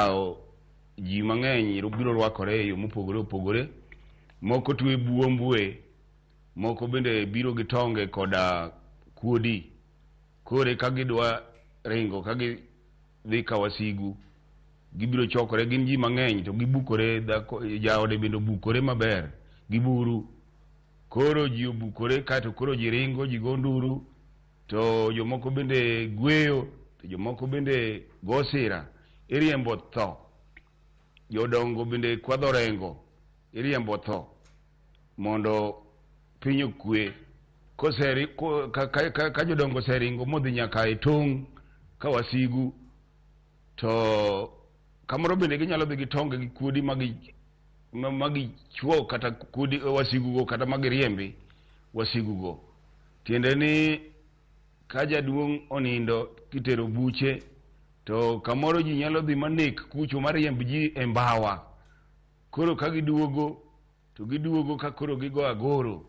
Sawo ji mang'eny biro rwakore e yo mopogore opogore. Moko twe buombwe, moko bende biro gi tonge koda kuodi. Koro ka gidwa ringo ka gidhi ka wasigu, gibiro chokore, gin ji mang'eny to gibukore, dhako jaode bende obukore maber gi buru. Koro ji obukore kaeto koro ji ringo, ji go nduru, to jomoko bende gweyo, to jomoko bende go sira. Iriembo tho. Jodongo bende kwadho rengo, iriembo tho mondo piny okwe. Koseri, ko, ka, ka, ka, ka jodongo oseringo modhi nyaka e tong' ka wasigu, to kamoro bende ginyalo dhi gi tonge gi kuodi ma gichuo kata kuodi wasigugo kata ma giriembi wasigugo. Tiende ni ka jaduong' onindo kitero buche to kamoro ji nyalo dhi manek kucho mariemb ji e mbawa. Koro ka giduogo to giduogo ka koro gigo agoro.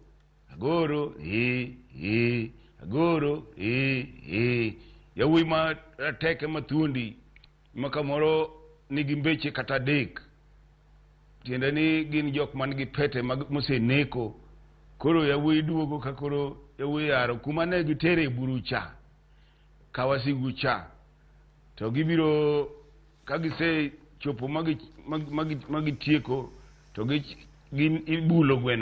Agoro, ee, ee, agoro, ee, ee. Yawuoyi ma rateke ma thuondi ma kamoro nigi mbeche kata adek. Tiende ni gin jok man gi pete mag moseneko. Koro yawuoyi duogo ka koro yawuoyi yaro kuma ne gitere buru cha ka wasigu cha to gibiro ka gisechopo magitieko to gin ibulo gweno.